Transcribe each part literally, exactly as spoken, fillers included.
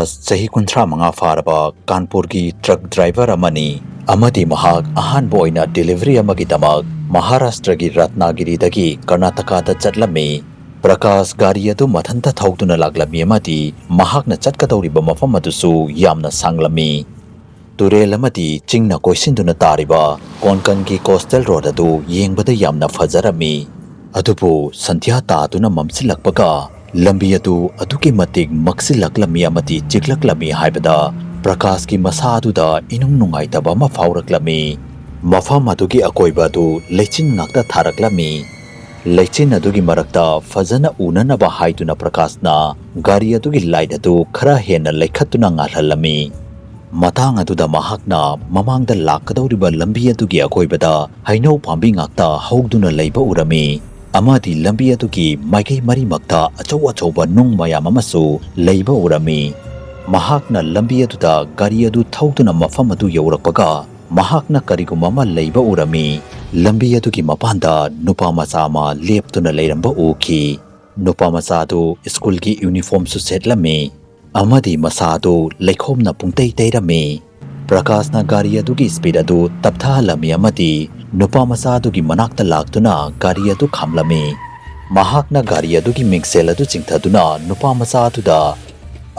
ꯆꯍꯤ ꯀꯨꯟꯊ꯭ꯔꯥ ꯃꯉꯥ ꯐꯥꯔꯕ ꯀꯥꯟꯄꯨꯔꯒꯤ ꯇ꯭ꯔꯛ ꯗ꯭ꯔꯥꯏꯚꯔ ꯑꯃꯅꯤ ꯑꯃꯗꯤ ꯃꯍꯥꯛ ꯑꯍꯥꯟꯕ ꯑꯣꯏꯅ ꯗꯦꯂꯤꯚꯔꯤ ꯑꯃꯒꯤꯗꯃꯛ ꯃꯍꯥꯔꯥꯁꯇ꯭ꯔꯒꯤ ꯔꯠꯅꯥꯒꯤꯔꯤꯗꯒꯤ ꯀꯔꯅꯥꯇꯀꯥꯗ ꯆꯠꯂꯝꯃꯤ꯫ ꯄ꯭ꯔꯀꯥꯁ ꯒꯥꯔꯤ ꯑꯗꯨ ꯃꯊꯟꯇ ꯊꯧꯗꯨꯅ ꯂꯥꯛꯂꯝꯃꯤ ꯑꯃꯗꯤ ꯃꯍꯥꯛꯅ ꯆꯠꯀꯗꯧꯔꯤꯕ ꯃꯐꯝ ꯑꯗꯨꯁꯨ ꯌꯥꯝꯅ ꯁꯥꯡꯂꯝꯃꯤ꯫ ꯇꯨꯔꯦꯜ ꯑꯃꯗꯤ ꯆꯤꯡꯅ ꯀꯣꯏꯁꯤꯟꯗꯨꯅ ꯇꯥꯔꯤꯕ ꯀꯣꯟꯀꯟꯒꯤ ꯀꯣꯁꯇꯦꯜ ꯔꯣꯗ ꯑꯗꯨ ꯌꯦꯡꯕꯗ ꯌꯥꯝꯅ ꯐꯖꯔꯝꯃꯤ꯫ ꯑꯗꯨꯕꯨ ꯁꯟꯙ꯭ꯌꯥ ꯇꯥꯗꯨꯅ ꯃꯝꯁꯤꯜꯂꯛꯄꯒ ꯂꯝꯕꯤ ꯑꯗꯨ ꯑꯗꯨꯛꯀꯤ ꯃꯇꯤꯛ ꯃꯛꯁꯤꯜꯂꯛꯂꯝꯃꯤ ꯑꯃꯗꯤ ꯆꯤꯛꯂꯛꯂꯝꯃꯤ ꯍꯥꯏꯕꯗ ꯄ꯭ꯔꯀꯥꯁꯀꯤ ꯃꯁꯥ ꯑꯗꯨꯗ ꯏꯅꯨꯡ ꯅꯨꯡꯉꯥꯏꯇꯕ ꯑꯃ ꯐꯥꯎꯔꯛꯂꯝꯃꯤ꯫ ꯃꯐꯝ ꯑꯗꯨꯒꯤ ꯑꯀꯣꯏꯕ ꯑꯗꯨ ꯂꯩꯆꯤꯟ ꯉꯥꯛꯇ ꯊꯥꯔꯛꯂꯝꯃꯤ꯫ ꯂꯩꯆꯤꯟ ꯑꯗꯨꯒꯤ ꯃꯔꯛꯇ ꯐꯖꯅ ꯎꯅꯅꯕ ꯍꯥꯏꯗꯨꯅ ꯄ꯭ꯔꯀꯥꯁꯅ ꯒꯥꯔꯤ ꯑꯗꯨꯒꯤ ꯂꯥꯏꯠ ꯑꯗꯨ ꯈꯔ ꯍꯦꯟꯅ ꯂꯩꯈꯠꯇꯨꯅ ꯉꯥꯜꯍꯜꯂꯝꯃꯤ꯫ ꯃꯇꯥꯡ ꯑꯗꯨꯗ ꯃꯍꯥꯛꯅ ꯃꯃꯥꯡꯗ ꯂꯥꯛꯀꯗꯧꯔꯤꯕ ꯂꯝꯕꯤ ꯑꯗꯨꯒꯤ ꯑꯀꯣꯏꯕꯗ ꯍꯩꯅꯧ ꯄꯥꯝꯕꯤ ꯉꯥꯛꯇ ꯍꯧꯗꯨꯅ ꯂꯩꯕ ꯎꯔꯝꯃꯤ ꯑꯃꯗꯤ ꯂꯝꯕꯤ ꯑꯗꯨꯒꯤ ꯃꯥꯏꯀꯩ ꯃꯔꯤꯃꯛꯇ ꯑꯆꯧ ꯑꯆꯧꯕ ꯅꯨꯡ ꯃꯌꯥꯝ ꯑꯃꯁꯨ ꯂꯩꯕ ꯎꯔꯝꯃꯤ꯫ ꯃꯍꯥꯛꯅ ꯂꯝꯕꯤ ꯑꯗꯨꯗ ꯒꯥꯔꯤ ꯑꯗꯨ ꯊꯧꯗꯨꯅ ꯃꯐꯝ ꯑꯗꯨ ꯌꯧꯔꯛꯄꯒ ꯃꯍꯥꯛꯅ ꯀꯔꯤꯒꯨꯝꯕ ꯑꯃ ꯂꯩꯕ ꯎꯔꯝꯃꯤ꯫ ꯂꯝꯕꯤ ꯑꯗꯨꯒꯤ ꯃꯄꯥꯟꯗ ꯅꯨꯄꯥ ꯃꯆꯥ ꯑꯃ ꯂꯦꯞꯇꯨꯅ ꯂꯩꯔꯝꯕ ꯎꯈꯤ꯫ ꯅꯨꯄꯥ ꯃꯆꯥ ꯑꯗꯨ ꯁ꯭ꯀꯨꯜꯒꯤ ꯌꯨꯅꯤꯐꯣꯔꯝꯁꯨ ꯁꯦꯠꯂꯝꯃꯤ ꯑꯃꯗꯤ ꯃꯁꯥ ꯑꯗꯨ ꯂꯩꯈꯣꯝꯅ ꯄꯨꯡꯇꯩ ꯇꯩꯔꯝꯃꯤ꯫ ꯄ꯭ꯔꯀꯥꯁꯅ ꯒꯥꯔꯤ ꯑꯗꯨꯒꯤ ꯁ꯭ꯄꯤꯗ ꯑꯗꯨ ꯇꯞꯊꯍꯜꯂꯝꯃꯤ ꯑꯃꯗꯤ ꯅꯨꯄꯥ ꯃꯆꯥ ꯑꯗꯨꯒꯤ ꯃꯅꯥꯛꯇ ꯂꯥꯛꯇꯨꯅ ꯒꯥꯔꯤ ꯑꯗꯨ ꯈꯥꯝꯂꯝꯃꯤ꯫ ꯃꯍꯥꯛꯅ ꯒꯥꯔꯤ ꯑꯗꯨꯒꯤ ꯃꯤꯡꯁꯦꯜ ꯑꯗꯨ ꯆꯤꯡꯊꯗꯨꯅ ꯅꯨꯄꯥ ꯃꯆꯥ ꯑꯗꯨꯗ,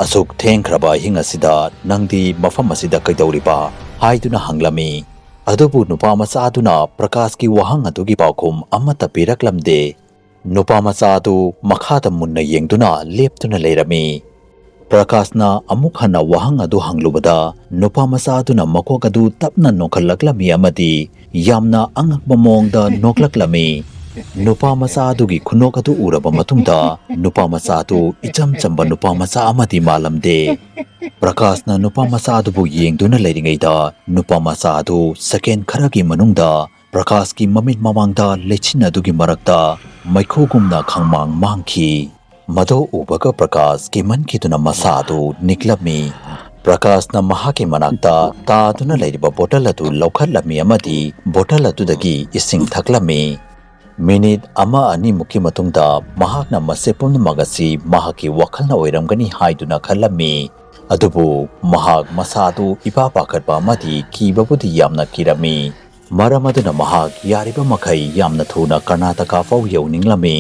"ꯑꯁꯨꯛ ꯊꯦꯡꯈ꯭ꯔꯕ ꯑꯍꯤꯡ ꯑꯁꯤꯗ ꯅꯪꯗꯤ ꯃꯐꯝ ꯑꯁꯤꯗ ꯀꯩꯗꯧꯔꯤꯕ?" ꯍꯥꯏꯗꯨꯅ ꯍꯪꯂꯝꯃꯤ꯫ ꯑꯗꯨꯕꯨ ꯅꯨꯄꯥ ꯃꯆꯥ ꯑꯗꯨꯅ ꯄ꯭ꯔꯀꯥꯁꯀꯤ ꯋꯥꯍꯪ ꯑꯗꯨꯒꯤ ꯄꯥꯎꯈꯨꯝ ꯑꯃꯠꯇ ꯄꯤꯔꯛꯂꯝꯗꯦ꯫ ꯅꯨꯄꯥ ꯃꯆꯥ ꯑꯗꯨ ꯃꯈꯥꯗ ꯃꯨꯟꯅ ꯌꯦꯡꯗꯨꯅ ꯂꯦꯞꯇꯨꯅ ꯂꯩꯔꯝꯃꯤ꯫ ꯄ꯭ꯔꯀꯥꯁꯅ ꯑꯃꯨꯛ ꯍꯟꯅ ꯋꯥꯍꯪ ꯑꯗꯨ ꯍꯪꯂꯨꯕꯗ ꯅꯨꯄꯥ ꯃꯆꯥ ꯑꯗꯨꯅ ꯃꯀꯣꯛ ꯑꯗꯨ ꯇꯞꯅ ꯅꯣꯛꯈꯠꯂꯛꯂꯝꯃꯤ ꯑꯃꯗꯤ ꯌꯥꯝꯅ ꯑꯉꯛꯄ ꯃꯑꯣꯡꯗ ꯅꯣꯛꯂꯛꯂꯝꯃꯤ꯫ ꯅꯨꯄꯥ ꯃꯆꯥ ꯑꯗꯨꯒꯤ ꯈꯨꯅꯣꯛ ꯑꯗꯨ ꯎꯔꯕ ꯃꯇꯨꯡꯗ ꯅꯨꯄꯥ ꯃꯆꯥ ꯑꯗꯨ ꯏꯆꯝ ꯆꯝꯕ ꯅꯨꯄꯥ ꯃꯆꯥ ꯑꯃꯗꯤ ꯃꯥꯜꯂꯝꯗꯦ꯫ ꯄ꯭ꯔꯀꯥꯁꯅ ꯅꯨꯄꯥ ꯃꯆꯥ ꯑꯗꯨꯕꯨ ꯌꯦꯡꯗꯨꯅ ꯂꯩꯔꯤꯉꯩꯗ ꯅꯨꯄꯥ ꯃꯆꯥ ꯑꯗꯨ ꯁꯦꯀꯦꯟ ꯈꯔꯒꯤ ꯃꯅꯨꯡꯗ ꯄ꯭ꯔꯀꯥꯁꯀꯤ ꯃꯃꯤꯠ ꯃꯃꯥꯡꯗ ꯂꯩꯆꯤꯟ ꯑꯗꯨꯒꯤ ꯃꯔꯛꯇ ꯃꯩꯈꯨꯒꯨꯝꯅ ꯈꯪꯃꯥꯡ ꯃꯥꯡꯈꯤ꯫ ꯃꯗꯨ ꯎꯕꯒ ꯄ꯭ꯔꯀꯥꯁ ꯀꯤꯃꯟꯈꯤꯗꯨꯅ ꯃꯁꯥ ꯑꯗꯨ ꯅꯤꯛꯂꯝꯃꯤ꯫ ꯄ꯭ꯔꯀꯥꯁꯅ ꯃꯍꯥꯛꯀꯤ ꯃꯅꯥꯛꯇ ꯇꯥꯗꯨꯅ ꯂꯩꯔꯤꯕ ꯕꯣꯇꯜ ꯑꯗꯨ ꯂꯧꯈꯠꯂꯝꯃꯤ ꯑꯃꯗꯤ ꯕꯣꯇꯜ ꯑꯗꯨꯗꯒꯤ ꯏꯁꯤꯡ ꯊꯛꯂꯝꯃꯤ꯫ ꯃꯤꯅꯤꯠ ꯑꯃ ꯑꯅꯤꯃꯨꯛꯀꯤ ꯃꯇꯨꯡꯗ ꯃꯍꯥꯛꯅ ꯃꯁꯤ ꯄꯨꯝꯅꯃꯛ ꯑꯁꯤ ꯃꯍꯥꯛꯀꯤ ꯋꯥꯈꯜꯅ ꯑꯣꯏꯔꯝꯒꯅꯤ ꯍꯥꯏꯗꯨꯅ ꯈꯜꯂꯝꯃꯤ꯫ ꯑꯗꯨꯕꯨ ꯃꯍꯥꯛ ꯃꯁꯥꯗꯨ ꯏꯄꯥ ꯄꯥꯈꯠꯄ ꯑꯃꯗꯤ ꯀꯤꯕꯕꯨꯗꯤ ꯌꯥꯝꯅ ꯀꯤꯔꯝꯃꯤ꯫ ꯃꯔꯝ ꯑꯗꯨꯅ ꯃꯍꯥꯛ ꯌꯥꯔꯤꯕ ꯃꯈꯩ ꯌꯥꯝꯅ ꯊꯨꯅ ꯀꯔꯅꯥꯇꯀꯥ ꯐꯥꯎ ꯌꯧꯅꯤꯡꯂꯝꯃꯤ꯫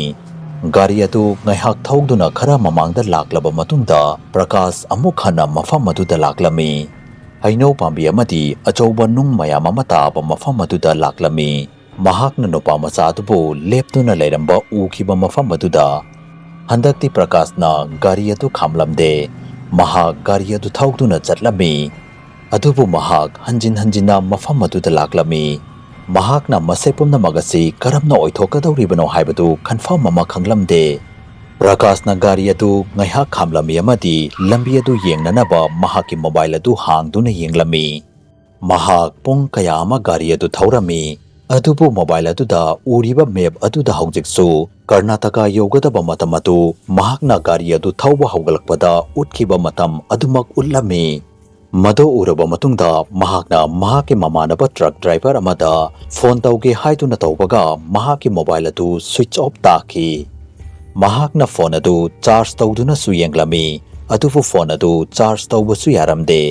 ꯒꯥꯔꯤ ꯑꯗꯨ ꯉꯥꯏꯍꯥꯛ ꯊꯧꯗꯨꯅ ꯈꯔ ꯃꯃꯥꯡꯗ ꯂꯥꯛꯂꯕ ꯃꯇꯨꯡꯗ ꯄ꯭ꯔꯀꯥꯁ ꯑꯃꯨꯛ ꯍꯟꯅ ꯃꯐꯝ ꯑꯗꯨꯗ ꯂꯥꯛꯂꯝꯃꯤ꯫ ꯍꯩꯅꯧ ꯄꯥꯝꯕꯤ ꯑꯃꯗꯤ ꯑꯆꯧꯕ ꯅꯨꯡ ꯃꯌꯥꯝ ꯑꯃ ꯇꯥꯕ ꯃꯐꯝ ꯑꯗꯨꯗ ꯂꯥꯛꯂꯝꯃꯤ꯫ ꯃꯍꯥꯛꯅ ꯅꯨꯄꯥ ꯃꯆꯥ ꯑꯗꯨꯕꯨ ꯂꯦꯞꯇꯨꯅ ꯂꯩꯔꯝꯕ ꯎꯈꯤꯕ ꯃꯐꯝ ꯑꯗꯨꯗ꯫ ꯍꯟꯗꯛꯇꯤ ꯄ꯭ꯔꯀꯥꯁꯅ ꯒꯥꯔꯤ ꯑꯗꯨ ꯈꯥꯝꯂꯝꯗꯦ꯫ ꯃꯍꯥꯛ ꯒꯥꯔꯤ ꯑꯗꯨ ꯊꯧꯗꯨꯅ ꯆꯠꯂꯝꯃꯤ꯫ ꯑꯗꯨꯕꯨ ꯃꯍꯥꯛ ꯍꯟꯖꯤꯟ ꯍꯟꯖꯤꯟꯅ ꯃꯐꯝ ꯑꯗꯨꯗ ꯂꯥꯛꯂꯝꯃꯤ꯫ ꯃꯍꯥꯛꯅ ꯃꯁꯤ ꯄꯨꯝꯅꯃꯛ ꯑꯁꯤ ꯀꯔꯝꯅ ꯑꯣꯏꯊꯣꯛꯀꯗꯧꯔꯤꯕꯅꯣ ꯍꯥꯏꯕꯗꯨ ꯀꯟꯐꯥꯔꯝ ꯑꯃ ꯈꯪꯂꯝꯗꯦ꯫ ꯄ꯭ꯔꯀꯥꯁꯅ ꯒꯥꯔꯤ ꯑꯗꯨ ꯉꯥꯏꯍꯥꯛ ꯈꯥꯝꯂꯝꯃꯤ ꯑꯃꯗꯤ ꯂꯝꯕꯤ ꯑꯗꯨ ꯌꯦꯡꯅꯅꯕ ꯃꯍꯥꯛꯀꯤ ꯃꯣꯕꯥꯏꯜ ꯑꯗꯨ ꯍꯥꯡꯗꯨꯅ ꯌꯦꯡꯂꯝꯃꯤ꯫ ꯃꯍꯥꯛ ꯄꯨꯡ ꯀꯌꯥ ꯑꯃ ꯒꯥꯔꯤ ꯑꯗꯨ ꯊꯧꯔꯝꯃꯤ, ꯑꯗꯨꯕꯨ ꯃꯣꯕꯥꯏꯜ ꯑꯗꯨꯗ ꯎꯔꯤꯕ ꯃꯦꯞ ꯑꯗꯨꯗ ꯍꯧꯖꯤꯛꯁꯨ ꯀꯔꯅꯥꯇꯀꯥ ꯌꯧꯒꯗꯕ ꯃꯇꯝ ꯑꯗꯨ ꯃꯍꯥꯛꯅ ꯒꯥꯔꯤ ꯑꯗꯨ ꯊꯧꯕ ꯍꯧꯒꯠꯂꯛꯄꯗ ꯎꯠꯈꯤꯕ ꯃꯇꯝ ꯑꯗꯨꯃꯛ ꯎꯠꯂꯝꯃꯤ꯫ ꯃꯗꯨ ꯎꯔꯕ ꯃꯇꯨꯡꯗ ꯃꯍꯥꯛꯅ ꯃꯍꯥꯛꯀꯤ ꯃꯃꯥꯟꯅꯕ ꯇ꯭ꯔꯛ ꯗ꯭ꯔꯥꯏꯚꯔ ꯑꯃꯗ ꯐꯣꯟ ꯇꯧꯒꯦ ꯍꯥꯏꯗꯨꯅ ꯇꯧꯕꯒ ꯃꯍꯥꯛꯀꯤ ꯃꯣꯕꯥꯏꯜ ꯑꯗꯨ ꯁ꯭ꯋꯤꯆ ꯑꯣꯐ ꯇꯥꯈꯤ꯫ ꯃꯍꯥꯛꯅ ꯐꯣꯟ ꯑꯗꯨ ꯆꯥꯔꯖ ꯇꯧꯗꯨꯅꯁꯨ ꯌꯦꯡꯂꯝꯃꯤ, ꯑꯗꯨꯕꯨ ꯐꯣꯟ ꯑꯗꯨ ꯆꯥꯔꯖ ꯇꯧꯕꯁꯨ ꯌꯥꯔꯝꯗꯦ꯫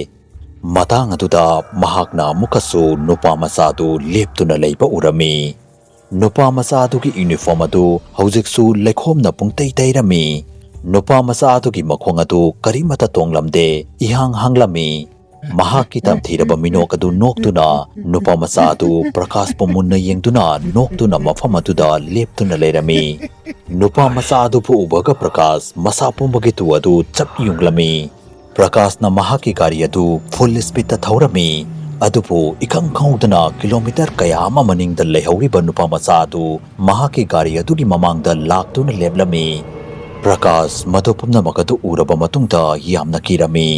ꯃꯇꯥꯡ ꯑꯗꯨꯗ ꯃꯍꯥꯛꯅ ꯑꯃꯨꯛꯀꯁꯨ ꯅꯨꯄꯥ ꯃꯆꯥ ꯑꯗꯨ ꯂꯦꯞꯇꯨꯅ ꯂꯩꯕ ꯎꯔꯝꯃꯤ꯫ ꯅꯨꯄꯥ ꯃꯆꯥ ꯑꯗꯨꯒꯤ ꯌꯨꯅꯤꯐꯣꯔꯝ ꯑꯗꯨ ꯍꯧꯖꯤꯛꯁꯨ ꯂꯩꯈꯣꯝꯅ ꯄꯨꯡꯇꯩ ꯇꯩꯔꯝꯃꯤ꯫ ꯅꯨꯄꯥ ꯃꯆꯥ ꯑꯗꯨꯒꯤ ꯃꯈꯣꯡ ꯑꯗꯨ ꯀꯔꯤꯃꯠꯇ ꯇꯣꯡꯂꯝꯗꯦ, ꯏꯍꯥꯡ ꯍꯥꯡꯂꯝꯃꯤ꯫ ꯃꯍꯥꯛꯀꯤ ꯇꯝꯊꯤꯔꯕ ꯃꯤꯅꯣꯛ ꯑꯗꯨ ꯅꯣꯛꯇꯨꯅ ꯅꯨꯄꯥ ꯃꯆꯥ ꯑꯗꯨ ꯄ꯭ꯔꯀꯥꯁꯄꯨ ꯃꯨꯟꯅ ꯌꯦꯡꯗꯨꯅ ꯅꯣꯛꯇꯨꯅ ꯃꯐꯝ ꯑꯗꯨꯗ ꯂꯦꯞꯇꯨꯅ ꯂꯩꯔꯝꯃꯤ꯫ ꯅꯨꯄꯥ ꯃꯆꯥ ꯑꯗꯨꯕꯨ ꯎꯕꯒ ꯄ꯭ꯔꯀꯥꯁ ꯃꯁꯥ ꯄꯨꯝꯕꯒꯤ ꯇꯨ ꯑꯗꯨ ꯆꯞ ꯌꯨꯡꯂꯝꯃꯤ꯫ ꯄ꯭ꯔꯀꯥꯁꯅ ꯃꯍꯥꯛꯀꯤ ꯒꯥꯔꯤ ꯑꯗꯨ ꯐꯨꯜ ꯁ꯭ꯄꯤꯗꯇ ꯊꯧꯔꯝꯃꯤ, ꯑꯗꯨꯕꯨ ꯏꯈꯪ ꯈꯪꯍꯧꯗꯅ ꯀꯤꯂꯣꯃꯤꯇꯔ ꯀꯌꯥ ꯑꯃ ꯃꯅꯤꯡꯗ ꯂꯩꯍꯧꯔꯤꯕ ꯅꯨꯄꯥ ꯃꯆꯥ ꯑꯗꯨ ꯃꯍꯥꯛꯀꯤ ꯒꯥꯔꯤ ꯑꯗꯨꯒꯤ ꯃꯃꯥꯡꯗ ꯂꯥꯛꯇꯨꯅ ꯂꯦꯞꯂꯝꯃꯤ꯫ ꯄ꯭ꯔꯀꯥꯁ ꯃꯗꯨ ꯄꯨꯝꯅꯃꯛ ꯑꯗꯨ ꯎꯔꯕ ꯃꯇꯨꯡꯗ ꯌꯥꯝꯅ ꯀꯤꯔꯝꯃꯤ꯫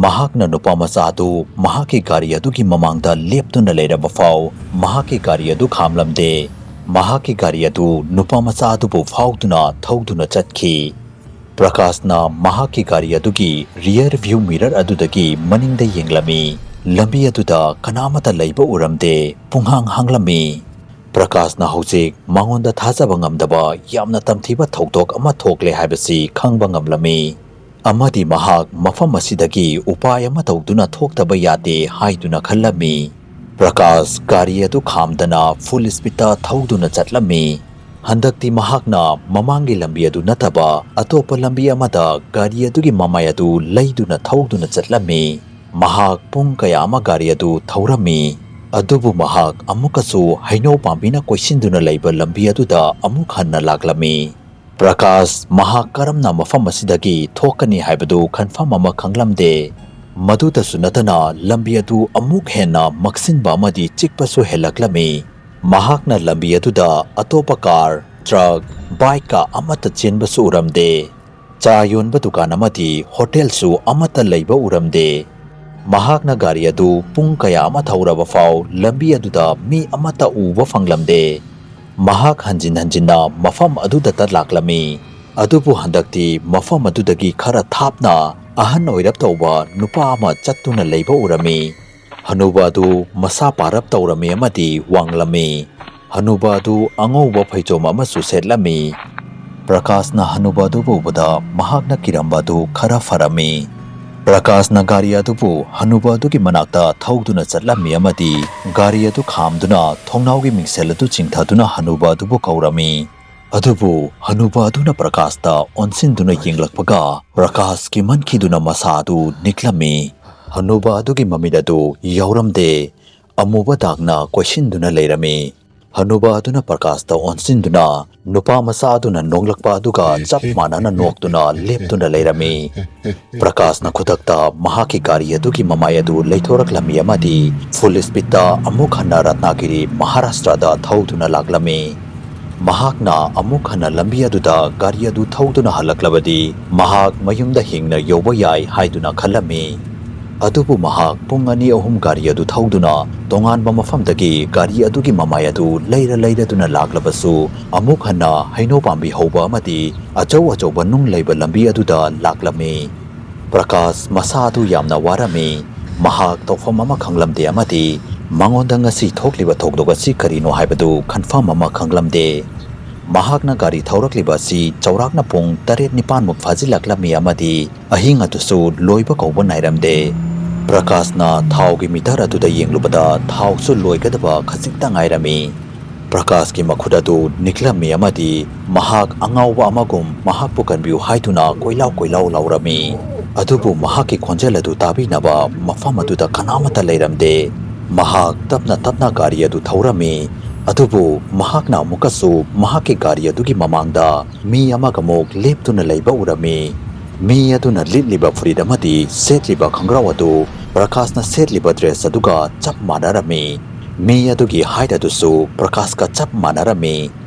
ꯃꯍꯥꯛꯅ ꯅꯨꯄꯥ ꯃꯆꯥ ꯑꯗꯨ ꯃꯍꯥꯛꯀꯤ ꯒꯥꯔꯤ ꯑꯗꯨꯒꯤ ꯃꯃꯥꯡꯗ ꯂꯦꯞꯇꯨꯅ ꯂꯩꯔꯕ ꯐꯥꯎ ꯃꯍꯥꯛꯀꯤ ꯒꯥꯔꯤ ꯑꯗꯨ ꯈꯥꯝꯂꯝꯗꯦ꯫ ꯃꯍꯥꯛꯀꯤ ꯒꯥꯔꯤ ꯑꯗꯨ ꯅꯨꯄꯥ ꯃꯆꯥ ꯑꯗꯨꯕꯨ ꯐꯥꯎꯗꯨꯅ ꯊꯧꯗꯨꯅ ꯆꯠꯈꯤ꯫ ꯄ꯭ꯔꯀꯥꯁꯅ ꯃꯍꯥꯛꯀꯤ ꯒꯥꯔꯤ ꯑꯗꯨꯒꯤ rear view mirror ꯑꯗꯨꯗꯒꯤ ꯃꯅꯤꯡꯗ ꯌꯦꯡꯂꯝꯃꯤ꯫ ꯂꯝꯕꯤ ꯑꯗꯨꯗ ꯀꯅꯥꯃꯠꯇ ꯂꯩꯕ ꯎꯔꯝꯗꯦ, ꯄꯨꯡꯍꯥꯡ ꯍꯥꯡꯂꯝꯃꯤ꯫ ꯄ꯭ꯔꯀꯥꯁꯅ ꯍꯧꯖꯤꯛ ꯃꯉꯣꯟꯗ ꯊꯥꯖꯕ ꯉꯝꯗꯕ ꯌꯥꯝꯅ ꯇꯝꯊꯤꯕ ꯊꯧꯗꯣꯛ ꯑꯃ ꯊꯣꯛꯂꯦ ꯍꯥꯏꯕꯁꯤ ꯈꯪꯕ ꯉꯝꯂꯝꯃꯤ꯫ ꯑꯃꯗꯤ ꯃꯍꯥꯛ ꯃꯐꯝ ꯑꯁꯤꯗꯒꯤ ꯎꯄꯥꯏ ꯑꯃ ꯇꯧꯗꯨꯅ ꯊꯣꯛꯇꯕ ꯌꯥꯗꯦ ꯍꯥꯏꯗꯨꯅ ꯈꯜꯂꯝꯃꯤ꯫ ꯄ꯭ꯔꯀꯥꯁ ꯒꯥꯔꯤ ꯑꯗꯨ ꯈꯥꯝꯗꯅ ꯐꯨꯜ ꯁ꯭ꯄꯤꯗꯇ ꯊꯧꯗꯨꯅ ꯆꯠꯂꯝꯃꯤ꯫ ꯍꯟꯗꯛꯇꯤ ꯃꯍꯥꯛꯅ ꯃꯃꯥꯡꯒꯤ ꯂꯝꯕꯤ ꯑꯗꯨ ꯅꯠꯇꯕ ꯑꯇꯣꯞꯄ ꯂꯝꯕꯤ ꯑꯃꯗ ꯒꯥꯔꯤ ꯑꯗꯨꯒꯤ ꯃꯃꯥꯏ ꯑꯗꯨ ꯂꯩꯗꯨꯅ ꯊꯧꯗꯨꯅ ꯆꯠꯂꯝꯃꯤ꯫ ꯃꯍꯥꯛ ꯄꯨꯡ ꯀꯌꯥ ꯑꯃ ꯒꯥꯔꯤ ꯑꯗꯨ ꯊꯧꯔꯝꯃꯤ꯫ ꯑꯗꯨꯕꯨ ꯃꯍꯥꯛ ꯑꯃꯨꯛꯀꯁꯨ ꯍꯩꯅꯧ ꯄꯥꯝꯕꯤꯅ ꯀꯣꯏꯁꯤꯟꯗꯨꯅ ꯂꯩꯕ ꯂꯝꯕꯤ ꯑꯗꯨꯗ ꯑꯃꯨꯛ ꯍꯟꯅ ꯂꯥꯛꯂꯝꯃꯤ꯫ ꯄ꯭ꯔꯀꯥꯁ ꯃꯍꯥꯛ ꯀꯔꯝꯅ ꯃꯐꯝ ꯑꯁꯤꯗꯒꯤ ꯊꯣꯛꯀꯅꯤ ꯍꯥꯏꯕꯗꯨ ꯀꯟꯐꯥꯔꯝ ꯑꯃ ꯈꯪꯂꯝꯗꯦ꯫ ꯃꯗꯨꯗꯁꯨ ꯅꯠꯇꯅ ꯂꯝꯕꯤ ꯑꯗꯨ ꯑꯃꯨꯛ ꯍꯦꯟꯅ ꯃꯛꯁꯤꯟꯕ ꯑꯃꯗꯤ ꯆꯤꯛꯄꯁꯨ ꯍꯦꯜꯂꯛꯂꯝꯃꯤ꯫ ꯃꯍꯥꯛꯅ ꯂꯝꯕꯤ ꯑꯗꯨꯗ ꯑꯇꯣꯞꯄ ꯀꯥꯔ, ꯇ꯭ꯔꯛ, ꯕꯥꯏꯛꯀ ꯑꯃꯠꯇ ꯆꯦꯟꯕꯁꯨ ꯎꯔꯝꯗꯦ꯫ ꯆꯥ ꯌꯣꯟꯕ ꯗꯨꯀꯥꯟ ꯑꯃꯗꯤ ꯍꯣꯇꯦꯜꯁꯨ ꯑꯃꯠꯇ ꯂꯩꯕ ꯎꯔꯝꯗꯦ꯫ ꯃꯍꯥꯛꯅ ꯒꯥꯔꯤ ꯑꯗꯨ ꯄꯨꯡ ꯀꯌꯥ ꯑꯃ ꯊꯧꯔꯕ ꯐꯥꯎ ꯂꯝꯕꯤ ꯑꯗꯨꯗ ꯃꯤ ꯑꯃꯠꯇ ꯎꯕ ꯐꯪꯂꯝꯗꯦ꯫ ꯃꯍꯥꯛ ꯍꯟꯖꯤꯟ ꯍꯟꯖꯤꯟꯅ ꯃꯐꯝ ꯑꯗꯨꯗꯇ ꯂꯥꯛꯂꯝꯃꯤ꯫ ꯑꯗꯨꯕꯨ ꯍꯟꯗꯛꯇꯤ ꯃꯐꯝ ꯑꯗꯨꯗꯒꯤ ꯈꯔ ꯊꯥꯞꯅ ꯑꯍꯟ ꯑꯣꯏꯔꯞ ꯇꯧꯕ ꯅꯨꯄꯥ ꯑꯃ ꯆꯠꯇꯨꯅ ꯂꯩꯕ ꯎꯔꯝꯃꯤ꯫ ꯍꯅꯨꯕ ꯑꯗꯨ ꯃꯁꯥ ꯄꯥꯔꯞ ꯇꯧꯔꯝꯃꯤ ꯑꯃꯗꯤ ꯋꯥꯡꯂꯝꯃꯤ꯫ ꯍꯅꯨꯕ ꯑꯗꯨ ꯑꯉꯧꯕ ꯐꯩꯖꯣꯝ ꯑꯃꯁꯨ ꯁꯦꯠꯂꯝꯃꯤ꯫ ꯄ꯭ꯔꯀꯥꯁꯅ ꯍꯅꯨꯕ ꯑꯗꯨꯕꯨ ꯎꯕꯗ ꯃꯍꯥꯛꯅ ꯀꯤꯔꯝꯕ ꯑꯗꯨ ꯈꯔ ꯐꯔꯝꯃꯤ꯫ ꯄ꯭ꯔꯀꯥꯁꯅ ꯒꯥꯔꯤ ꯑꯗꯨꯕꯨ ꯍꯅꯨꯕ ꯑꯗꯨꯒꯤ ꯃꯅꯥꯛꯇ ꯊꯧꯗꯨꯅ ꯆꯠꯂꯝꯃꯤ ꯑꯃꯗꯤ ꯒꯥꯔꯤ ꯑꯗꯨ ꯈꯥꯝꯗꯨꯅ ꯊꯣꯡꯅꯥꯎꯒꯤ ꯃꯤꯡꯁꯦꯜ ꯑꯗꯨ ꯆꯤꯡꯊꯗꯨꯅ ꯍꯅꯨꯕ ꯑꯗꯨꯕꯨ ꯀꯧꯔꯝꯃꯤ꯫ ꯑꯗꯨꯕꯨ ꯍꯅꯨꯕ ꯑꯗꯨꯅ ꯄ꯭ꯔꯀꯥꯁꯇ ꯑꯣꯟꯁꯤꯟꯗꯨꯅ ꯌꯦꯡꯂꯛꯄꯒ ꯄ꯭ꯔꯀꯥꯁ ꯀꯤꯃꯟꯈꯤꯗꯨꯅ ꯃꯁꯥ ꯑꯗꯨ ꯅꯤꯛꯂꯝꯃꯤ꯫ ꯍꯅꯨꯕ ꯑꯗꯨꯒꯤ ꯃꯃꯤꯠ ꯑꯗꯨ ꯌꯥꯎꯔꯝꯗꯦ꯫ ꯑꯃꯨꯕ ꯗꯥꯛꯅ ꯀꯣꯏꯁꯤꯟꯗꯨꯅ ꯂꯩꯔꯝꯃꯤ꯫ ꯍꯅꯨꯕ ꯑꯗꯨꯅ ꯄ꯭ꯔꯀꯥꯁꯇ ꯑꯣꯟꯁꯤꯟꯗꯨꯅ ꯅꯨꯄꯥ ꯃꯆꯥ ꯑꯗꯨꯅ ꯅꯣꯛꯂꯛꯄ ꯑꯗꯨꯒ ꯆꯞ ꯃꯥꯟꯅꯅ ꯅꯣꯛꯇꯨꯅ ꯂꯦꯞꯇꯨꯅ ꯂꯩꯔꯝꯃꯤ꯫ ꯄ꯭ꯔꯀꯥꯁꯅ ꯈꯨꯗꯛꯇ ꯃꯍꯥꯛꯀꯤ ꯒꯥꯔꯤ ꯑꯗꯨꯒꯤ ꯃꯃꯥꯏ ꯑꯗꯨ ꯂꯩꯊꯣꯔꯛꯂꯝꯃꯤ ꯑꯃꯗꯤ ꯐꯨꯜ ꯁ꯭ꯄꯤꯗꯇ ꯑꯃꯨꯛ ꯍꯟꯅ ꯔꯠꯅꯥꯒꯤꯔꯤ, ꯃꯍꯥꯔꯥꯁꯇ꯭ꯔꯗ ꯊꯧꯗꯨꯅ ꯂꯥꯛꯂꯝꯃꯤ꯫ ꯃꯍꯥꯛꯅ ꯑꯃꯨꯛ ꯍꯟꯅ ꯂꯝꯕꯤ ꯑꯗꯨꯗ ꯒꯥꯔꯤ ꯑꯗꯨ ꯊꯧꯗꯨꯅ ꯍꯜꯂꯛꯂꯕꯗꯤ ꯃꯍꯥꯛ ꯃꯌꯨꯝꯗ ꯍꯤꯡꯅ ꯌꯧꯕ ꯌꯥꯏ ꯍꯥꯏꯗꯨꯅ ꯈꯜꯂꯝꯃꯤ꯫ ꯑꯗꯨꯕꯨ ꯃꯍꯥꯛ ꯄꯨꯡ ꯑꯅꯤ ꯑꯍꯨꯝ ꯒꯥꯔꯤ ꯑꯗꯨ ꯊꯧꯗꯨꯅ ꯇꯣꯉꯥꯟꯕ ꯃꯐꯝꯗꯒꯤ ꯒꯥꯔꯤ ꯑꯗꯨꯒꯤ ꯃꯃꯥꯏ ꯑꯗꯨ ꯂꯩꯔ ꯂꯩꯔꯗꯨꯅ ꯂꯥꯛꯂꯕꯁꯨ ꯑꯃꯨꯛ ꯍꯟꯅ ꯍꯩꯅꯧ ꯄꯥꯝꯕꯤ ꯍꯧꯕ ꯑꯃꯗꯤ ꯑꯆꯧ ꯑꯆꯧꯕ ꯅꯨꯡ ꯂꯩꯕ ꯂꯝꯕꯤ ꯑꯗꯨꯗ ꯂꯥꯛꯂꯝꯃꯤ꯫ ꯄ꯭ꯔꯀꯥꯁ ꯃꯁꯥ ꯑꯗꯨ ꯌꯥꯝꯅ ꯋꯥꯔꯝꯃꯤ꯫ ꯃꯍꯥꯛ ꯇꯧꯐꯝ ꯑꯃ ꯈꯪꯂꯝꯗꯦ ꯑꯃꯗꯤ ꯃꯉꯣꯟꯗ ꯉꯁꯤ ꯊꯣꯛꯂꯤꯕ ꯊꯧꯗꯣꯛ ꯑꯁꯤ ꯀꯔꯤꯅꯣ ꯍꯥꯏꯕꯗꯨ ꯀꯟꯐꯥꯔꯝ ꯑꯃ ꯈꯪꯂꯝꯗꯦ꯫ ꯃꯍꯥꯛꯅ ꯒꯥꯔꯤ ꯊꯧꯔꯛꯂꯤꯕ ꯑꯁꯤ ꯆꯥꯎꯔꯥꯛꯅ ꯄꯨꯡ ꯇꯔꯦꯠ ꯅꯤꯄꯥꯟꯃꯨꯛ ꯐꯥꯖꯤꯜꯂꯛꯂꯝꯃꯤ ꯑꯃꯗꯤ ꯑꯍꯤꯡ ꯑꯗꯨꯁꯨ ꯂꯣꯏꯕ ꯀꯧꯕ ꯅꯥꯏꯔꯝꯗꯦ꯫ ꯄ꯭ꯔꯀꯥꯁꯅ ꯊꯥꯎꯒꯤ ꯃꯤꯇꯔ ꯑꯗꯨꯗ ꯌꯦꯡꯂꯨꯕꯗ ꯊꯥꯎꯁꯨ ꯂꯣꯏꯒꯗꯕ ꯈꯖꯤꯛꯇ ꯉꯥꯏꯔꯝꯃꯤ꯫ ꯄ꯭ꯔꯀꯥꯁꯀꯤ ꯃꯈꯨꯠ ꯑꯗꯨ ꯅꯤꯛꯂꯝꯃꯤ ꯑꯃꯗꯤ ꯃꯍꯥꯛ ꯑꯉꯥꯎꯕ ꯑꯃꯒꯨꯝ ꯃꯍꯥꯛꯄꯨ ꯀꯟꯕꯤꯌꯨ ꯍꯥꯏꯗꯨꯅ ꯀꯣꯏꯂꯥꯎ ꯀꯣꯏꯂꯥꯎ ꯂꯥꯎꯔꯝꯃꯤ꯫ ꯑꯗꯨꯕꯨ ꯃꯍꯥꯛꯀꯤ ꯈꯣꯟꯖꯦꯜ ꯑꯗꯨ ꯇꯥꯕꯤꯅꯕ ꯃꯐꯝ ꯑꯗꯨꯗ ꯀꯅꯥꯃꯠꯇ ꯂꯩꯔꯝꯗꯦ꯫ ꯃꯍꯥꯛ ꯇꯞꯅ ꯇꯞꯅ ꯒꯥꯔꯤ ꯑꯗꯨ ꯊꯧꯔꯝꯃꯤ꯫ ꯑꯗꯨꯕꯨ ꯃꯍꯥꯛꯅ ꯑꯃꯨꯛꯀꯁꯨ ꯃꯍꯥꯛꯀꯤ ꯒꯥꯔꯤ ꯑꯗꯨꯒꯤ ꯃꯃꯥꯡꯗ ꯃꯤ ꯑꯃꯒ ꯑꯃꯨꯛ ꯂꯦꯞꯇꯨꯅ ꯂꯩꯕ ꯎꯔꯝꯃꯤ꯫ ꯃꯤ ꯑꯗꯨꯅ ꯂꯤꯠꯂꯤꯕ ꯐꯨꯔꯤꯠ ꯑꯃꯗꯤ ꯁꯦꯠꯂꯤꯕ ꯈꯣꯡꯒ꯭ꯔꯥꯎ ꯑꯗꯨ ꯄ꯭ꯔꯀꯥꯁꯅ ꯁꯦꯠꯂꯤꯕ ꯗ꯭ꯔꯦꯁ ꯑꯗꯨꯒ ꯆꯞ ꯃꯥꯟꯅꯔꯝꯃꯤ꯫ ꯃꯤ ꯑꯗꯨꯒꯤ ꯍꯥꯏꯠ ꯑꯗꯨꯁꯨ ꯄ꯭ꯔꯀꯥꯁꯀ ꯆꯞ ꯃꯥꯟꯅꯔꯝꯃꯤ꯫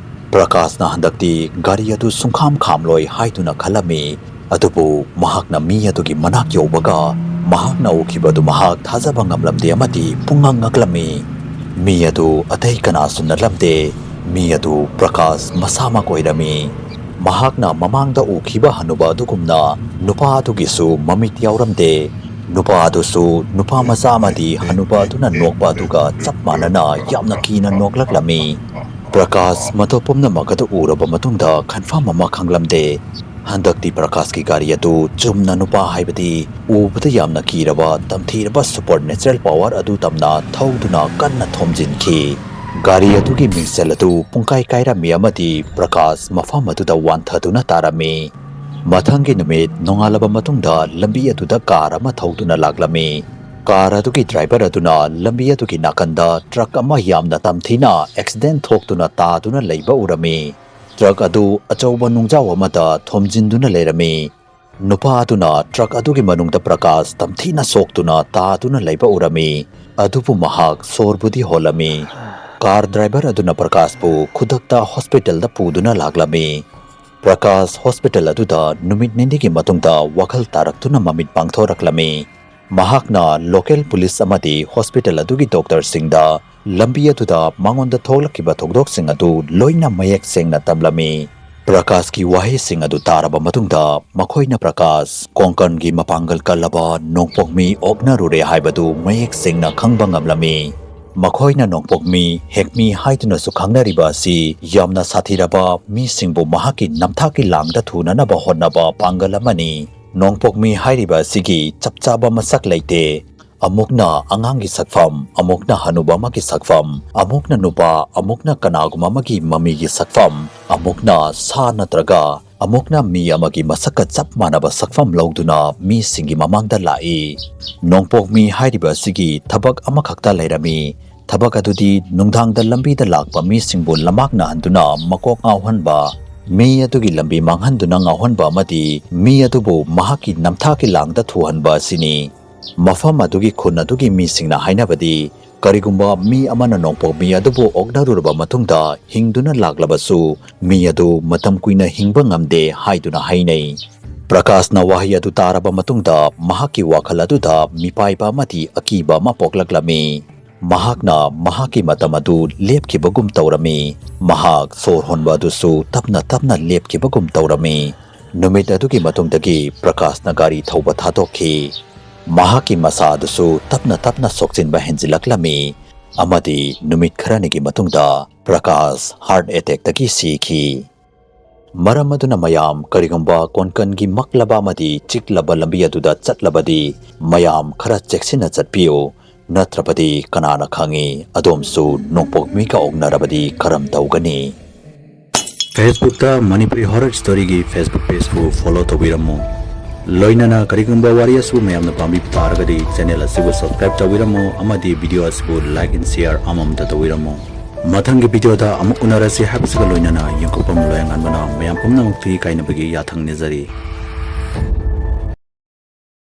ꯄ꯭ꯔꯀꯥꯁꯅ ꯍꯟꯗꯛꯇꯤ ꯒꯥꯔꯤ ꯑꯗꯨ ꯁꯨꯡꯈꯥꯝ ꯈꯥꯝꯂꯣꯏ ꯍꯥꯏꯗꯨꯅ ꯈꯜꯂꯝꯃꯤ꯫ ꯑꯗꯨꯕꯨ ꯃꯍꯥꯛꯅ ꯃꯤ ꯑꯗꯨꯒꯤ ꯃꯅꯥꯛ ꯌꯧꯕꯒ ꯃꯍꯥꯛꯅ ꯎꯈꯤꯕꯗꯨ ꯃꯍꯥꯛ ꯊꯥꯖꯕ ꯉꯝꯂꯝꯗꯦ ꯑꯃꯗꯤ ꯄꯨꯡꯉꯛ ꯉꯛꯂꯝꯃꯤ꯫ ꯃꯤ ꯑꯗꯨ ꯑꯇꯩ ꯀꯅꯥꯁꯨ ꯅꯠꯂꯝꯗꯦ꯫ ꯃꯤ ꯑꯗꯨ ꯄ꯭ꯔꯀꯥꯁ ꯃꯁꯥꯃꯛ ꯑꯣꯏꯔꯝꯃꯤ꯫ ꯃꯍꯥꯛꯅ ꯃꯃꯥꯡꯗ ꯎꯈꯤꯕ ꯍꯅꯨꯕ ꯑꯗꯨꯒꯨꯝꯅ ꯅꯨꯄꯥ ꯑꯗꯨꯒꯤꯁꯨ ꯃꯃꯤꯠ ꯌꯥꯎꯔꯝꯗꯦ꯫ ꯅꯨꯄꯥ ꯑꯗꯨꯁꯨ ꯅꯨꯄꯥ ꯃꯆꯥ ꯑꯃꯗꯤ ꯍꯅꯨꯕ ꯑꯗꯨꯅ ꯅꯣꯛꯄ ꯑꯗꯨꯒ ꯆꯞ ꯃꯥꯟꯅꯅ ꯌꯥꯝꯅ ꯀꯤꯅ ꯅꯣꯛꯂꯛꯂꯝꯃꯤ꯫ ꯄ꯭ꯔꯀꯥꯁ ꯃꯗꯨ ꯄꯨꯝꯅꯃꯛ ꯑꯗꯨ ꯎꯔꯕ ꯃꯇꯨꯡꯗ ꯈꯟꯐꯝ ꯑꯃ ꯈꯪꯂꯝꯗꯦ꯫ ꯍꯟꯗꯛꯇꯤ ꯄ꯭ꯔꯀꯥꯁꯀꯤ ꯒꯥꯔꯤ ꯑꯗꯨ ꯆꯨꯝꯅ ꯅꯨꯄꯥ ꯍꯥꯏꯕꯗꯤ ꯎꯕꯗ ꯌꯥꯝꯅ ꯀꯤꯔꯕ ꯇꯝꯊꯤꯔꯕ ꯁꯨꯄꯔ ꯅꯦꯆꯔꯦꯜ ꯄꯋꯥꯔ ꯑꯗꯨ ꯇꯝꯅ ꯊꯧꯗꯨꯅ ꯀꯟꯅ ꯊꯣꯝꯖꯤꯟꯈꯤ꯫ ꯒꯥꯔꯤ ꯑꯗꯨꯒꯤ ꯃꯤꯡꯁꯦꯜ ꯑꯗꯨ ꯄꯨꯡꯀꯥꯏ ꯀꯥꯏꯔꯝꯃꯤ ꯑꯃꯗꯤ ꯄ꯭ꯔꯀꯥꯁ ꯃꯐꯝ ꯑꯗꯨꯗ ꯋꯥꯟꯊꯗꯨꯅ ꯇꯥꯔꯝꯃꯤ꯫ ꯃꯊꯪꯒꯤ ꯅꯨꯃꯤꯠ ꯅꯣꯡꯉꯥꯜꯂꯕ ꯃꯇꯨꯡꯗ ꯂꯝꯕꯤ ꯑꯗꯨꯗ ꯀꯥꯔ ꯑꯃ ꯊꯧꯗꯨꯅ ꯂꯥꯛꯂꯝꯃꯤ꯫ ꯀꯥꯔ ꯑꯗꯨꯒꯤ ꯗ꯭ꯔꯥꯏꯚꯔ ꯑꯗꯨꯅ ꯂꯝꯕꯤ ꯑꯗꯨꯒꯤ ꯅꯥꯀꯟꯗ ꯇ꯭ꯔꯛ ꯑꯃ ꯌꯥꯝꯅ ꯇꯝꯊꯤꯅ ꯑꯦꯛꯁꯤꯗꯦꯟ ꯊꯣꯛꯇꯨꯅ ꯇꯥꯗꯨꯅ ꯂꯩꯕ ꯎꯔꯝꯃꯤ꯫ ꯇ꯭ꯔꯛ ꯑꯗꯨ ꯑꯆꯧꯕ ꯅꯨꯡꯖꯥꯎ ꯑꯃꯗ ꯊꯣꯝꯖꯤꯟꯗꯨꯅ ꯂꯩꯔꯝꯃꯤ꯫ ꯅꯨꯄꯥ ꯑꯗꯨꯅ ꯇ꯭ꯔꯛ ꯑꯗꯨꯒꯤ ꯃꯅꯨꯡꯗ ꯄ꯭ꯔꯀꯥꯁ ꯇꯝꯊꯤꯅ ꯁꯣꯛꯇꯨꯅ ꯇꯥꯗꯨꯅ ꯂꯩꯕ ꯎꯔꯝꯃꯤ꯫ ꯑꯗꯨꯕꯨ ꯃꯍꯥꯛ ꯁꯣꯔꯕꯨꯗꯤ ꯍꯣꯜꯂꯝꯃꯤ꯫ ꯀꯥꯔ ꯗ꯭ꯔꯥꯏꯚꯔ ꯑꯗꯨꯅ ꯄ꯭ꯔꯀꯥꯁꯄꯨ ꯈꯨꯗꯛꯇ ꯍꯣꯁꯄꯤꯇꯥꯜꯗ ꯄꯨꯗꯨꯅ ꯂꯥꯛꯂꯝꯃꯤ꯫ ꯄ꯭ꯔꯀꯥꯁ ꯍꯣꯁꯄꯤꯇꯥꯜ ꯑꯗꯨꯗ ꯅꯨꯃꯤꯠ ꯅꯤꯅꯤꯒꯤ ꯃꯇꯨꯡꯗ ꯋꯥꯈꯜ ꯇꯥꯔꯛꯇꯨꯅ ꯃꯃꯤꯠ ꯄꯥꯡꯊꯣꯔꯛꯂꯝꯃꯤ꯫ ꯃꯍꯥꯛꯅ ꯂꯣꯀꯦꯜ ꯄꯨꯂꯤꯁ ꯑꯃꯗꯤ ꯍꯣꯁꯄꯤꯇꯥꯜ ꯑꯗꯨꯒꯤ ꯗꯣꯛꯇꯔꯁꯤꯡꯗ ꯂꯝꯕꯤ ꯑꯗꯨꯗ ꯃꯉꯣꯟꯗ ꯊꯣꯛꯂꯛꯈꯤꯕ ꯊꯧꯗꯣꯛꯁꯤꯡ ꯑꯗꯨ ꯂꯣꯏꯅ ꯃꯌꯦꯛ ꯁꯦꯡꯅ ꯇꯝꯂꯝꯃꯤ꯫ ꯄ꯭ꯔꯀꯥꯁꯀꯤ ꯋꯥꯍꯩꯁꯤꯡ ꯑꯗꯨ ꯇꯥꯔꯕ ꯃꯇꯨꯡꯗ ꯃꯈꯣꯏꯅ ꯄ꯭ꯔꯀꯥꯁ ꯀꯣꯡꯀꯟꯒꯤ ꯃꯄꯥꯡꯒꯜ ꯀꯜꯂꯕ ꯅꯣꯡꯄꯣꯛ ꯃꯤ ꯑꯣꯛꯅꯔꯨꯔꯦ ꯍꯥꯏꯕꯗꯨ ꯃꯌꯦꯛ ꯁꯦꯡꯅ ꯈꯪꯕ ꯉꯝꯂꯝꯃꯤ꯫ ꯃꯈꯣꯏꯅ ꯅꯣꯡꯄꯣꯛ ꯃꯤ, ꯍꯦꯛꯃꯤ ꯍꯥꯏꯗꯨꯅꯁꯨ ꯈꯪꯅꯔꯤꯕ ꯑꯁꯤ ꯌꯥꯝꯅ ꯁꯥꯊꯤꯔꯕ ꯃꯤꯁꯤꯡꯕꯨ ꯃꯍꯥꯛꯀꯤ ꯅꯝꯊꯥꯛꯀꯤ ꯂꯥꯡꯗ ꯊꯨꯅꯅꯕ ꯍꯣꯠꯅꯕ ꯄꯥꯡꯒꯜ ꯑꯃꯅꯤ꯫ ꯅꯣꯡꯄꯣꯛ ꯃꯤ ꯍꯥꯏꯔꯤꯕ ꯑꯁꯤꯒꯤ ꯆꯞ ꯆꯥꯕ ꯃꯁꯛ ꯂꯩꯇꯦ꯫ ꯑꯃꯨꯛꯅ ꯑꯉꯥꯡꯒꯤ ꯁꯛꯐꯝ, ꯑꯃꯨꯛꯅ ꯍꯅꯨꯕ ꯑꯃꯒꯤ ꯁꯛꯐꯝ, ꯑꯃꯨꯛꯅ ꯅꯨꯄꯥ, ꯑꯃꯨꯛꯅ ꯀꯅꯥꯒꯨꯝꯕ ꯑꯃꯒꯤ ꯃꯃꯤꯒꯤ ꯁꯛꯐꯝ, ꯑꯃꯨꯛꯅ ꯁꯥ ꯅꯠꯇ꯭ꯔꯒ ꯑꯃꯨꯛꯅ ꯃꯤ ꯑꯃꯒꯤ ꯃꯁꯛꯀ ꯆꯞ ꯃꯥꯟꯅꯕ ꯁꯛꯐꯝ ꯂꯧꯗꯨꯅ ꯃꯤꯁꯤꯡꯒꯤ ꯃꯃꯥꯡꯗ ꯂꯥꯛꯏ꯫ ꯅꯣꯡꯄꯣꯛ ꯃꯤ ꯍꯥꯏꯔꯤꯕ ꯑꯁꯤꯒꯤ ꯊꯕꯛ ꯑꯃꯈꯛꯇ ꯂꯩꯔꯝꯃꯤ꯫ ꯊꯕꯛ ꯑꯗꯨꯗꯤ ꯅꯨꯡꯗꯥꯡꯗ ꯂꯝꯕꯤꯗ ꯂꯥꯛꯄ ꯃꯤꯁꯤꯡꯕꯨ ꯂꯝꯃꯥꯛꯅꯍꯟꯗꯨꯅ ꯃꯀꯣꯛ ꯉꯥꯎꯍꯟꯕ, ꯃꯤ ꯑꯗꯨꯒꯤ ꯂꯝꯕꯤ ꯃꯥꯡꯍꯟꯗꯨꯅ ꯉꯥꯎꯍꯟꯕ ꯑꯃꯗꯤ ꯃꯤ ꯑꯗꯨꯕꯨ ꯃꯍꯥꯛꯀꯤ ꯅꯝꯊꯥꯛꯀꯤ ꯂꯥꯡꯗ ꯊꯨꯍꯟꯕ ꯑꯁꯤꯅꯤ꯫ ꯃꯐꯝ ꯑꯗꯨꯒꯤ ꯈꯨꯟ ꯑꯗꯨꯒꯤ ꯃꯤꯁꯤꯡꯅ ꯍꯥꯏꯅꯕꯗꯤ, ꯀꯔꯤꯒꯨꯝꯕ ꯃꯤ ꯑꯃꯅ ꯅꯣꯡꯄꯣꯛ ꯃꯤ ꯑꯗꯨꯕꯨ ꯑꯣꯛꯅꯔꯨꯔꯕ ꯃꯇꯨꯡꯗ ꯍꯤꯡꯗꯨꯅ ꯂꯥꯛꯂꯕꯁꯨ, ꯃꯤ ꯑꯗꯨ ꯃꯇꯝ ꯀꯨꯏꯅ ꯍꯤꯡꯕ ꯉꯝꯗꯦ ꯍꯥꯏꯗꯨꯅ ꯍꯥꯏꯅꯩ꯫ ꯄ꯭ꯔꯀꯥꯁꯅ ꯋꯥꯍꯩ ꯑꯗꯨ ꯇꯥꯔꯕ ꯃꯇꯨꯡꯗ ꯃꯍꯥꯛꯀꯤ ꯋꯥꯈꯜ ꯑꯗꯨꯗ ꯃꯤꯄꯥꯏꯕ ꯑꯃꯗꯤ ꯑꯀꯤꯕ ꯑꯃ ꯄꯣꯛꯂꯛꯂꯝꯃꯤ꯫ ꯃꯍꯥꯛꯅ ꯃꯍꯥꯛꯀꯤ ꯃꯇꯝ ꯑꯗꯨ ꯂꯦꯞꯈꯤꯕꯒꯨꯝ ꯇꯧꯔꯝꯃꯤ꯫ ꯃꯍꯥꯛ ꯁꯣꯔ ꯍꯣꯟꯕ ꯑꯗꯨꯁꯨ ꯇꯞꯅ ꯇꯞꯅ ꯂꯦꯞꯈꯤꯕꯒꯨꯝ ꯇꯧꯔꯝꯃꯤ꯫ ꯅꯨꯃꯤꯠ ꯑꯗꯨꯒꯤ ꯃꯇꯨꯡꯗꯒꯤ ꯄ꯭ꯔꯀꯥꯁꯅ ꯒꯥꯔꯤ ꯊꯧꯕ ꯊꯥꯗꯣꯛꯈꯤ꯫ ꯃꯍꯥꯛꯀꯤ ꯃꯁꯥ ꯑꯗꯨꯁꯨ ꯇꯞꯅ ꯇꯞꯅ ꯁꯣꯛꯆꯤꯟꯕ ꯍꯦꯟꯖꯤꯜꯂꯛꯂꯝꯃꯤ, ꯑꯃꯗꯤ ꯅꯨꯃꯤꯠ ꯈꯔꯅꯤꯒꯤ ꯃꯇꯨꯡꯗ ꯄ꯭ꯔꯀꯥꯁ ꯍꯥꯔꯠ ꯑꯦꯇꯦꯛꯇꯒꯤ ꯁꯤꯈꯤ꯫ ꯃꯔꯝ ꯑꯗꯨꯅ ꯃꯌꯥꯝ ꯀꯔꯤꯒꯨꯝꯕ ꯀꯣꯟꯀꯟꯒꯤ ꯃꯛꯂꯕ ꯑꯃꯗꯤ ꯆꯤꯛꯂꯕ ꯂꯝꯕꯤ ꯑꯗꯨꯗ ꯆꯠꯂꯕꯗꯤ ꯃꯌꯥꯝ ꯈꯔ ꯆꯦꯛꯁꯤꯟꯅ ꯆꯠꯄꯤꯌꯨ, ꯅꯠꯇ꯭ꯔꯕꯗꯤ ꯀꯅꯥꯅ ꯈꯪꯏ, ꯑꯗꯣꯝꯁꯨ ꯅꯣꯡꯄꯣꯛ ꯃꯤꯒ ꯑꯣꯛꯅꯔꯕꯗꯤ ꯀꯔꯝ ꯇꯧꯒꯅꯤ? Facebookꯇ Manipuri Horror Storyꯒꯤ Facebook pageꯄꯨ follow ꯇꯧꯕꯤꯔꯝꯃꯨ꯫ ꯂꯣꯏꯅꯅ ꯀꯔꯤꯒꯨꯝꯕ ꯋꯥꯔꯤ ꯑꯁꯤꯕꯨ ꯃꯌꯥꯝꯅ ꯄꯥꯝꯕꯤꯕ ꯇꯥꯔꯒꯗꯤ channel ꯑꯁꯤꯕꯨ subscribe ꯇꯧꯕꯤꯔꯝꯃꯨ ꯑꯃꯗꯤ video ꯑꯁꯤꯕꯨ like and share ꯑꯃꯃꯝꯇ ꯇꯧꯕꯤꯔꯝꯃꯨ꯫ ꯃꯊꯪꯒꯤ videoꯗ ꯑꯃꯨꯛ ꯎꯅꯔꯁꯤ ꯍꯥꯏꯕꯁꯤꯒ ꯂꯣꯏꯅꯅ ꯌꯦꯡꯊꯣꯛꯄꯝ ꯂꯣꯌꯥꯉꯥꯟꯕꯅ ꯃꯌꯥꯝ ꯄꯨꯝꯅꯃꯛꯇ ꯏꯀꯥꯏꯅꯕꯒꯤ ꯌꯥꯊꯪ ꯅꯤꯖꯔꯤ꯫